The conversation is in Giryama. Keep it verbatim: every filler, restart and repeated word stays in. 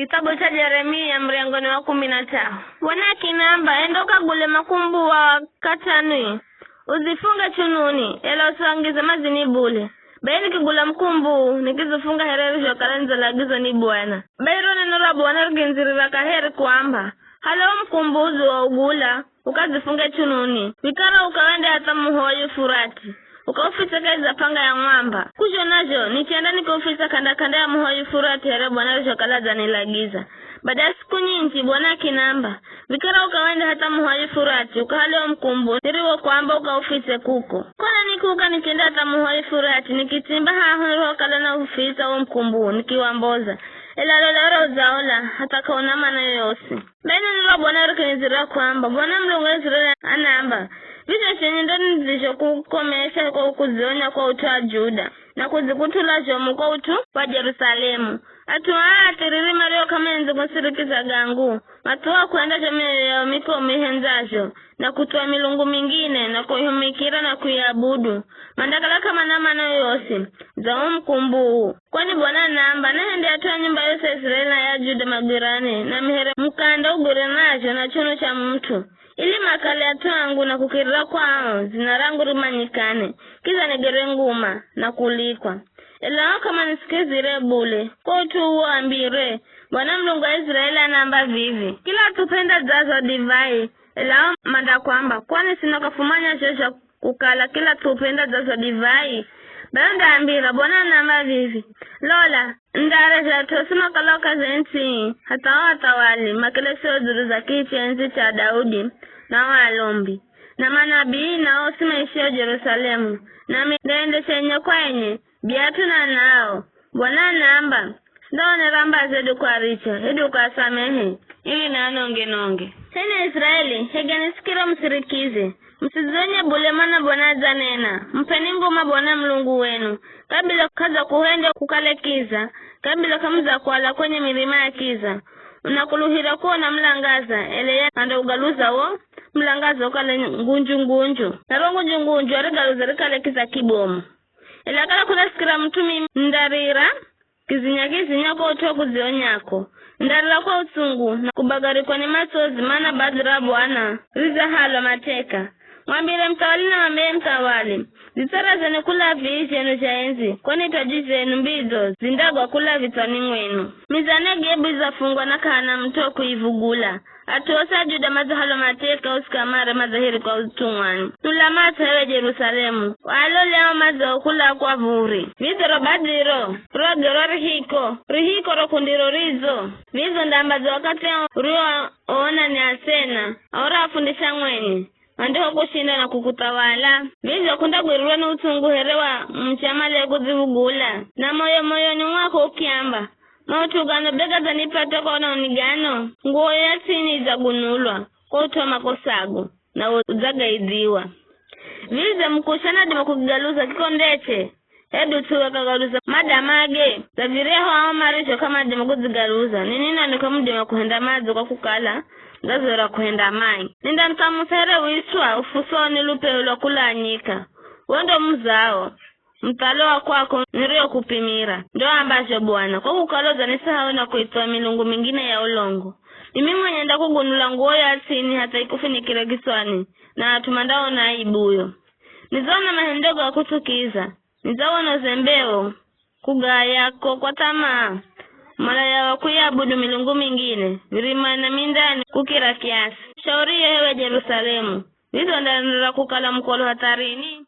Kitabu cha Jeremia, muryango ni wa kumi na tano. Bwana akinamba, "Enda ukagule makumbuwa wa katani, uzifunge chununi, ela usiwangize madzini bule." Bai nikigula mukumbuwu, nikizifunga here rizhokala nidzalagizwa ni Bwana. Bai ro neno ra Bwana rikindzirira kaheri kuamba, "Hala wo mukumbuwu udziwougula, ukazifunge chununi, vikara ukawende hatha muho wa Yufurati, ukaufitse kahi za p'anga ya mwamba." Kuzhona zho, nichenda nikiufitsa k'anda-k'anda ya muho wa Yufurati here Bwana arizhokala adzanilagiza. Bada ya siku nyinji, Bwana akinamba, "Vikara ukawende hatha muho wa Yufurati, ukahale wo mukumbuwu niriwokwamba ukaufitse kuko." Kona nikuka nichenda hatha muho wa Yufurati, nikitsimba haho nirihokala naufitsa wo mukumbuwu, nikiwamboza. Ela lola ora udzaola, hatha k'auna mana yoyosi. Bai neno ra Bwana rikinizira kwamba, Bwana Mulungu wa Israeli anaamba, "Vizho zhenye ndo nidzizhokukomesha kwa kudzionya kwa ut'u wa Juda, na kudzikut'ula zhomu kwa ut'u wa Jerusalemu. At'u aa athiriri mario k'amendzi kunisirikiza gangu, mathuwa kuhenda zho mioyo yao mikomu ihendzazho, na kuthuwa milungu mingine, na kuihumikira na kuiabudu. Mandakala k'amana mana yoyosi dza wo mukumbuwu." Kwani Bwana anaamba, "Nahende at'u a nyumba yosi ya Israeli na ya Juda magwirane, nami here mukanda ugwiranazho na chuno cha mut'u, ili makale at'u angu na kukirira kwao dzina rangu rimanyikane, kidza nigere nguma na kulikwa." Ela ao k'amanisikizire bule, kwa ut'u uwo ambire, "Bwana Mulungu wa Israeli anaamba vivi, kila at'u upenda dzazo divai, ela ao mandakwamba, 'Kwani sino k'afumanya zho zha kukala kila at'u upenda dzazo divai?'" Bai undaambira, Bwana anaamba vivi, "Lola, ndareza at'u osi makalao kahi za ntsi, hatha o athawali, makeleseo dzulu za kiti cha endzi cha Daudi, na o alombi, na manabii, na osi maishio Jerusalemu, nami ndaendesha enye kwa enye, biat'u na nao." Bwana anaamba, "Sindaonera mbazi hedu kuaricha, hedu kuasamehe, ili naanonge-nonge." H'enye Israeli, hegeni sikiro musirikize. Musidzionye bule mana Bwana adzanena. Mupeni nguma Bwana Mulungu wenu, kabila k'adzakuhende kukale kiza, kabila k'amudzakuhala kwenye mirima ya kiza. Unakuluhira kuona mulangaza, ela ye andaugaluza wo mulangaza ukale ngunju-ngunju. Na ro ngunju-ngunju arigaluze rikale kiza kibomu. Ela kala kunasikira mut'u mimi ndarira, kizinya-kizinya kwa ut'u wa kudzionyako. Ndarira kwa utsungu na kubagarikwa ni matsozi, mana badhi ra Bwana ridzahalwa mateka. Mwambire muthawali na mwambire muthawali, 'Dzitsarazeni kula vii zhenu zha endzi, kwani taji zenu mbidzo zindagwa kula vitswani mwenu.' Miza Negebu idzafungwa na k'ahana mut'u wa kuivugula. At'u osi a Juda madzahalwa mateka, osi kamare madzahirikwa utumwani. Nula matso, ewe Jerusalemu, waloleo madzao kula kwa vuri. Vidze ro badhiro, ro gero rihiko, rihiko ro kundiro ridzo. Vidze ndamba dza wakathi uriwoona ni asena, aora afundisha mwenye, andiho kushinda na kukuthawala. Vidze kundagwirirwa ni utsungu here wa muche amale kudzivugula, na moyo moyoni mwako ukiamba, 'Maut'u gano be gadzanipata kwa unaoni gano?' Nguwo ya tsini idzagunulwa kwa ut'u wa makosago, nawe udzagaidhiwa. Vidze mukusha nadima kukigaluza kikondeche? Hedu ts'uwe kagaluza madamage? Dza viryahu ao marizho k'amadima kudzigaluza, ninwi nanwi k'amudima kuhenda madzo kwa kukala mudzazoera kuhenda mai. Nindamuthamusa here wiswa ufusao ni lupeo lwa kula nyika. Wo ndo muzao, muthalo wa kwako niriyokupimira, ndo aambazho Bwana, kwa kukala udzanisahawo na kuithuwa milungu mingine ya ulongo. Mimi mwenye ndakugunula nguwo ya tsini hatha ikufunikire kitswani, na at'u mandaona aibuyo. Nidzaona mahendo ga kuthukiza, nidzaona uzembeo, kugaya ko kwa thamaa, malaya wa kuiabudu milungu mingine, virimani na mindani kukira kiasi. Shauri iyo, ewe Jerusalemu, vidze undaenderera kukala mukolo hatha rini?